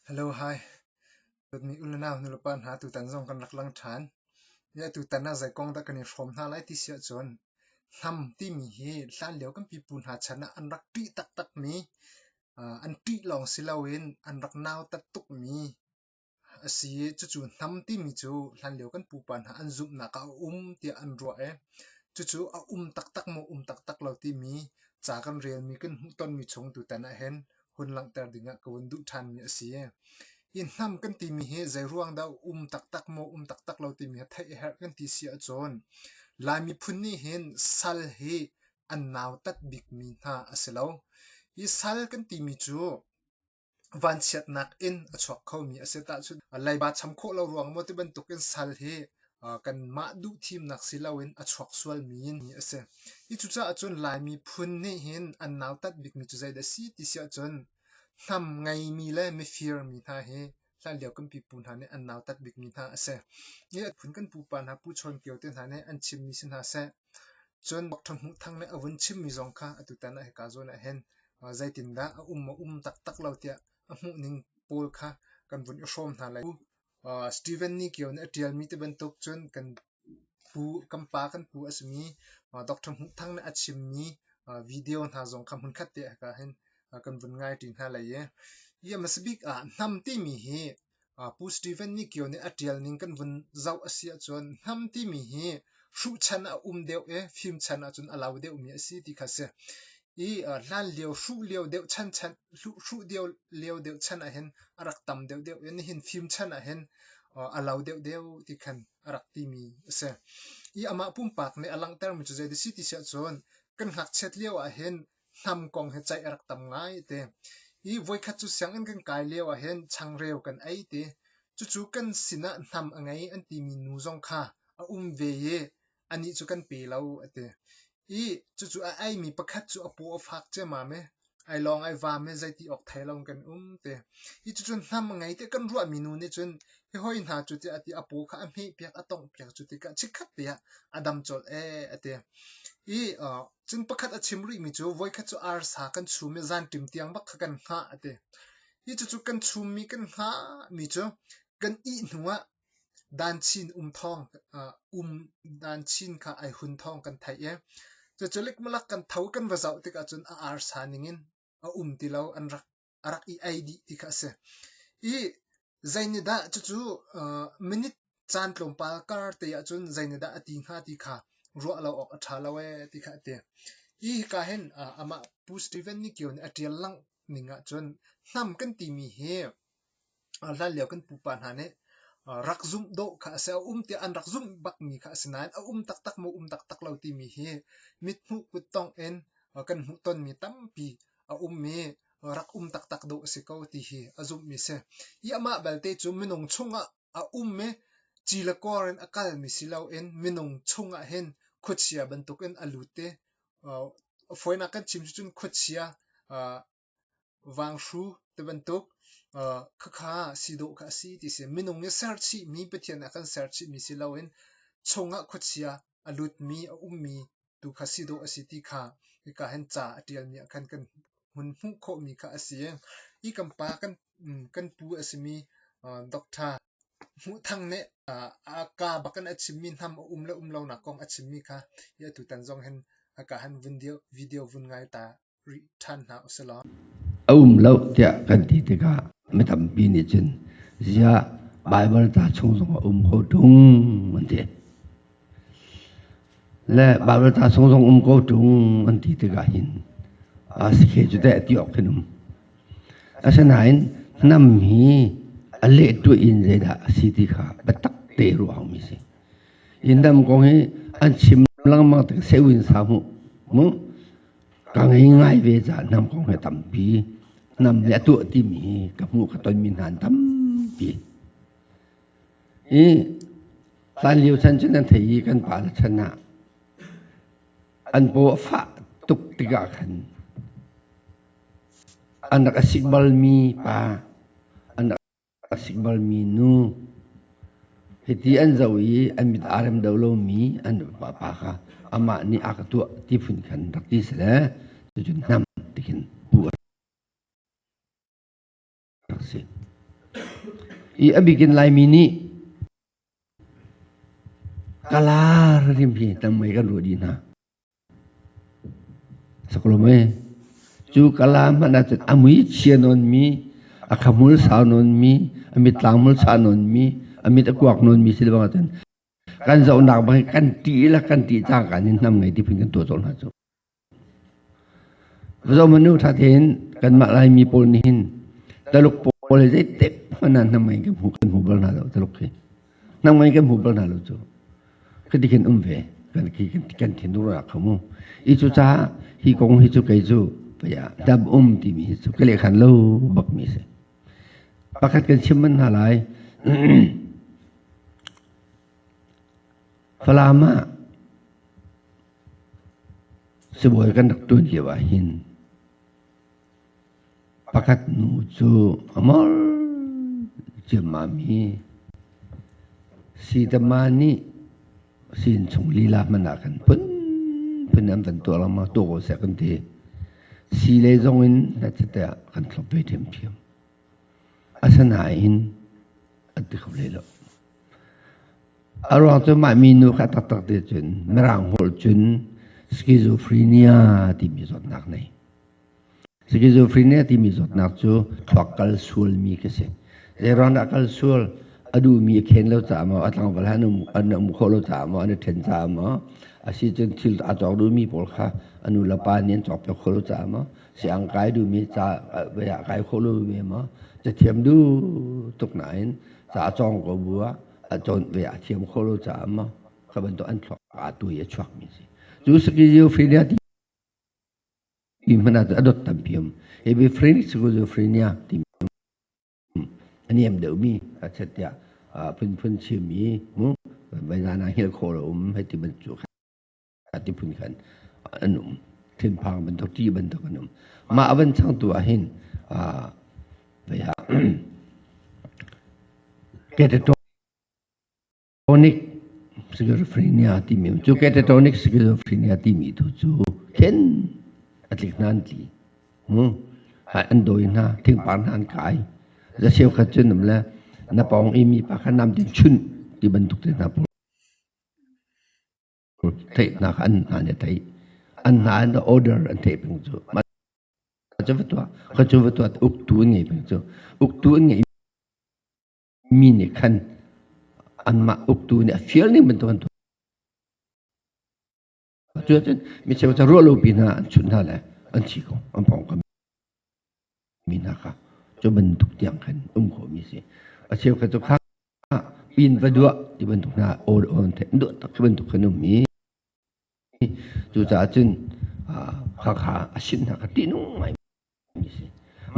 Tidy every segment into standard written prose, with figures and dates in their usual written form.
Hello, hi. Dawtmi u le nau nulepa hna tutan zong kan rak lang ṭhan. Nia tutan ah zei kong dah kan i hrawm hna lai ti si ahcun hnam timi hi hlanlio kan pipu hna chan ah an rak ṭih taktakmi, an ṭih lawng si loin an rak nautat tukmi a si i cucu hnam timi cu hlanlio kan pupa hna an zumhnak ah a um tiah an ruah i cucu a um taktak maw um taktak lo timi ca kan relmi kan hmuhtonmi chung tutan ahhin hun langhter dingah ka vun duh ṭhanmi a si. Hi hnam kan timi hi zeiruang dah um taktak maw um taktak lo timi hi theih a herh kan ti si ahcun Lai miphun nih hin sal hi an nautat bikmi hna a si lo. Hi sal kan timi cu vanchiatnak in a chuak khomi a si. Tahchunh leiba cham khawh lo ruang maw ti bantukin sal hi kanmah duh thimnak si loin a chuak sualmi a si. Hi cucaah cun Lai miphun nih hin an nautat bikmi cu zeidah a si ti si ahcun hnam ngeimi le mifir mi hna hi hlanlio kan pipu hna nih an nautat bikmi hna a si. Hi a phun kan pupa hna Pu Chawn Kio te hna nih an chimmi si hna seh, cun Dr. Hmuh Thang nih a vun chimmi zong kha atutan ah hika zawn ah hin zeitindah a um maw um taktak lo tiah a hmuhning pawl kha kan vun i hrawm hna lai. Steven Ni Kio nih a ṭialmi ti bantuk cun kan pu, kan pa kan pu a simi Dr. Hmuh Thang nih a chimmi video hna zong kha hmunkhat te hika hin kan vun ngai ṭi hna lai i hi a hmasa bik ah hnam timi hi Pu Steven Ni Kio nih a ṭial ning kan vun zoh a si ahcun hnam timi hi hruh chan a um deuh i fim chan ahcun a lo deuhmi a si ti kha a si. I hlanlio hruh lio deuh chan chan hruh lio deuh chan ahhin a rak tam deuhdeuh i nihin fim chan ahhin a lo deuhdeuh ti khan a rak timi a si. I amah pumpak nih a langhtermi cu zei si ti si ahcun kan ngakchiat lio ahhin hnam kong hi ceih a rak tam ngai te. I voikhat cu sianginn kan kai lio ahhin changreu kan ei ti. Cucu kan sinah hnam a ngei an timi nu zong kha a um ve i anih cu kan pe lo a ti. I cucu a eimi pakhat cu a paw a fak ciammam i ai lawng ai vam i zeiti awk thei lo in kan um ti. Hi cucu hnam a ngei ti kan ruahmi nu nih cun hi hoi hna cu tiah a ti a paw kha a hmehpiak a tonghpiak cu tikah chikkhat te ah a dam colh ee a ti. I cun pakhat a chim rihmi cu voikhat cu arsa kan chum i zanṭim tiang bak kha kan hngah a ti. Hi cucu kan chummi kan hngahmi cu kan ih hnu ah danchin um thawng um danchin kha ai hun thawng kan theih i cucu likmalak kan tho kan va zoh tikah cun a arsa ningin a um ti lo an rak a rak i ei dih ti kha a si. I zeinihdah cucu minute caan tlawmpal kar te ahcun zeinihdah a ti hnga ti kha ruah lo awk a ṭha lo ee ti kha a ti. Hi hika hin amah Pu Steven Ni Kio nih a ṭial langh ning ahcun hnam kan timi hi hlanlio kan pupa hna nih rak zumh dawh kha a si. A um tiah an rak zumh bakmi kha a si nain a um taktak maw um taktak lo timi hi mithmuh kuttongh in kan hmuhtonmi tampi a um i rak um taktak dawh a si ko ti hi a zumhmi si. Hi amah belte cu minung chungah a um i ci le kawr in a kalmi si loin minung chungah hin khuachia bantukin a lut i fawinak kan chim cun khuachia vanghru ti bantuk khakha si dawh kha a si ti si. Minung nih serchihmi Pathian a kan serchihmi si loin chungah khuachia a lutmi a ummi tu kha si dawh a si ti kha hika hin ca a ṭialmi ah khan kan hun hmuh khawhmi kha a si. Hi kan pa kan kan pu a simi Doctor Hmuh Thang nih a ka bak in a chimmi hnam a um le um lonak kong a chimmi kha hi atutan zong hin haka han vun video vun ngai ta rih ṭhan hna usih law. A um lo tiah kan ti tikah mi tampi nih cun ziah Baibal ca chung zong a um ko ṭung an ti. Le Baibal ca chung zong um ko ṭung an ti tikah hin a si khe cu teh ti awk khin um. Asinain hnam hi a leh tuah in zeidah a si ti kha biatak te ruah mi si. Inn dam kong hi an chim lengmang tik sewin sa mu mu ka ngei ngai ve ca hnam kong hi tampi hnam le a tuah timi hi ka hmuh ka tonmi hna an tampi i hlan lio chan cun an thei i kan pa le chan ah an paw a fah tuk tikah khan an rak a sik balmi pa an A sik balmi nu hiti an zoh i an mit aa rem deuh lomi an pa pa kha amah nih a ka tuah ti phun khan rak ti si le cucun hnam ti khin pu a rak si. I a bik in Laimi nih Kala rim hi tam mei kan ruah dih hna. Saklom e. Cu kala hmanh ahcun a mui chia nawn mi, a khamul sau nawn mi, a mittlang mul sa nawn mi, a mit a kuak nawn mi si le bang ahcun kan zohnak bang kan ṭih le kan ṭih cangka in hnam ngei ti phun kan tuah colh hna cu. Zohmanh u ṭha tein kanmah Laimi pawl nih hin Taluk pawl hi zeitik hmanh ah hnam ngei kan hmu kan hmu bal hna lo Taluk hi. Hnam ngei kan hmu bal hna lo cu. Khiti khin um ve kan kan kan thinur a kha mu. I cu caah hi kong hi cu kei cu paya dam um timi hi cu ka lehkhan lo bak mi si. Pakhat kan chim man hna lai. Falam ah Sibawi kan rak ṭuan lio ahhin pakhat nu cu a mor ciammam i Sitama nih sin chung lila hmanh ah khan phunphun an van tuah lengmang tuah ko seh kan ti. Sii lei zong in tiah kan thlop ve ṭhiamṭhiam. Asinain an ti kho hlei lo. A ruang cu mah minu kha taktak te cun Mirang holh cun schizophrenia timi zawtnak nei. Schizophrenia timi zawtnak cu thluak kal sualmi ka si. Zeiruang dah kal sual? A duhmi a khen lo caah maw, a tlangval he an um khawh lo caah maw, an i ṭhen caah maw, a si cun thil a cawk duhmi pawl kha a nu le pa nih an cawkpiak khawh lo caah maw, siang kai duhmi ca ah kai khawh lomi maw, cathiam duh tuk nain ca a cawng ko bu ah a cawn ve a thiam kho lo caah maw kha bantuk an thluak aa tu i a chuakmi si cu schizophrenia ti hmanh ah a dot tampi um hebephrenic schizophrenia ti a niam deuhmi a chet tiah phunphun chim i mu vai ah hngilh khawh lo um hei ti bantuk ti phun khan an um thinphang bantuk ti bantuk an um mah a van changtu ah hin catatonic schizophrenia timi cu catatonic schizophrenia timi tu cu khen a tlik hna an tli an dawi hna thingpar hna an kai za cheukhat cu nam le na pawng i mi pa kha nam tin chun ti bantuk te hna pawl Theihnak an hna nih a theih. An hna in order an theih peng cu. Mah cu va tuah, kha cu va tuah uktu an ngei peng cu. Uktu an ngeih mi nih khan anmah uktu nih a fial ning bantuk an tuah. Cu ahcun mi cheu cu ruah lo pi hna an chunh hna le an thi ko, an pawngkam mi hna kha cu bantuk tiang khan um khawhmi si. A cheukhat cu kha pin va duah ti bantuk hna aw on the duah tak ti bantuk khan um i cucaah cun khakha a sin hna kha ṭihnung ngai mi si.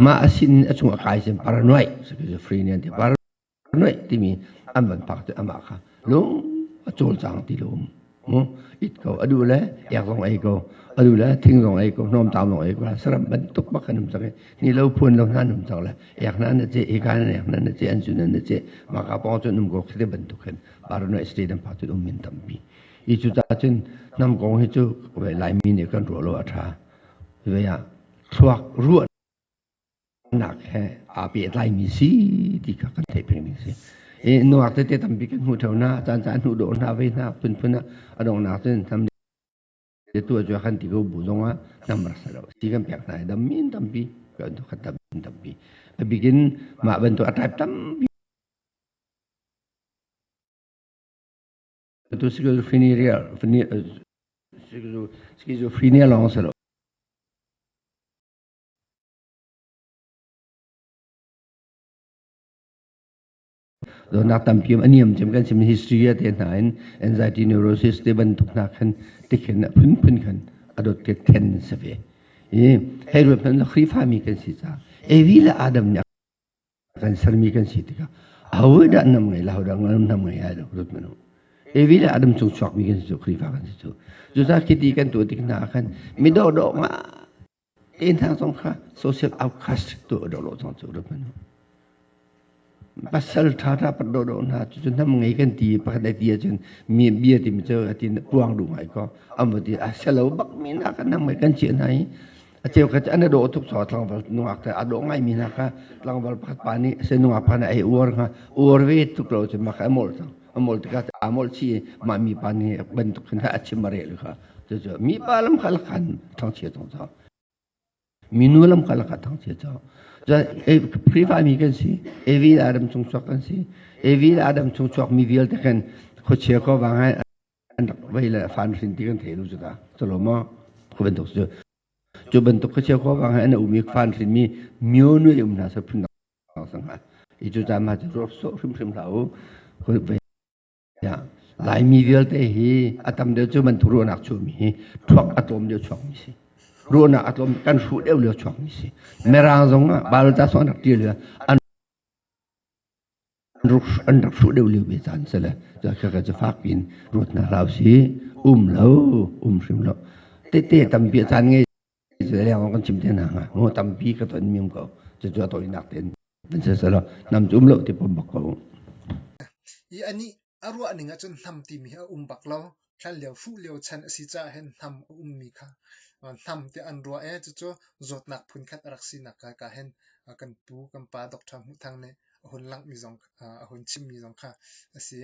Mah a sin a chung a kai cun paranoid schizophrenia ti paranoid timi an van phak cu amah kha lung a cawlcang ti lo um. It ko a duh le ek zong ei ko a duh le thing zong ei ko hnawmtam zong ei ko saram bantuk bak kan um cang i ni lo phun lo hna um cang le ek hna na ce eka na ek hna na ce an cun na ce maka pawng cun um ko khite bantuk khin paranoid state an phak cun um min tampi i cu ta cun hnam kong hi cu Laimi nih kan ruah lo a tha ve ah thluak ruah nak he aa pehtlaimi si ti kha kan theih peng ding si. I nuak tete tampi kan hmuh theo na caan caan hnuh dawh hna ve hna phunphun ah a donghnak cun tham te tu cu kan ti ko bu zong ah nam rak sa lo si kan pek hna i dam min tampi kan tu khat tam tampi a bikin mah bantuk a type tampi tu schizophrenia schizophrenia lawng si lo. Zawtnak tampi a niam cem kan sim history te hna in anxiety neurosis te bantuk hna khan tikhin a phunphun khan a dot ke then si ve. I hei ruat hmanh Khrihfa mi kan si ca Evi le Adam nih kan sermi kan si tikah aho dah nam ngei la ho dah nam ngei ai lo ruat manu. Evi le Adam chung chuakmi kan si cu Khrihfa kan si cu. Cucaah khiti kan tuah tik hna ah khan mi dawhdawh nga Te hna zong kha social outcast tu a dawh lo cang cu ruat hmanh u. Pasal ṭha ṭha pat dawhdawh hna cu cu hnam ngei kan ti pakhat ai ti ahcun mi bia timi cu a ti puang duh ngai ko. An va ti a selo bak mi hna kan hnam ngei kan chiah hna i. A cheukhat cu an i dawh tuk caah tlangval nungak te aa dawh ngaimi hna kha tlangval pakhat pa nih se nungak pa nih a uar hnga. Uar ve tuk lo cun mah kha a molh cang. A molh tikah aa molh chih i mah mipa nih bantuk khin a chim a rel kha. Cucu mipa lam kha lakhan thangchia cang cang. Minu lam kha lakah thangchia cang. Cun Khrihfa mi kan si. Evi le Adam chung chuak kan si. Evi le Adam chung chuak mi vialte khan khuachia khuavang he an rak vei le fan hrin ti kan thei lu cu ta chalo ma khu bantuk cu cu bantuk khuachia khuavang he an um i fan hrin mi myo nu um hna sa phun dang sang ha i cu ca ma cu ruak so hrim hrim hlah u Laimi vialte hi a tam deuh cu bantuk ruahnak chuahmi hi thuak a tlawm deuh chuakmi si ruahnak a tlawm kan hruh deuh lio chuakmi si Mirang zong ah balta song an rak ṭial an an rak hruh deuh lio ve caan si le khakha cu fak piin ruat hna hlah usih um lo um hrim lo tete tampi a caan ngei leng kan chim te hna hnga mu tampi ka ton mi um ko cucu a tawinak tein van si selaw nam cu um lo ti pom bak ko. I anih a ruah ning ahcun hnam timi hi a um bak lo. Hlan lio hruh lio chan a si caah hin hnam a ummi kha hnam tiah an ruah i cucu zawtnak phunkhat a rak sinak ka ka hin kan pu kan pa Doctor Hmuh Thang nih a hun langhmi zong a hun chimmi zong kha a si.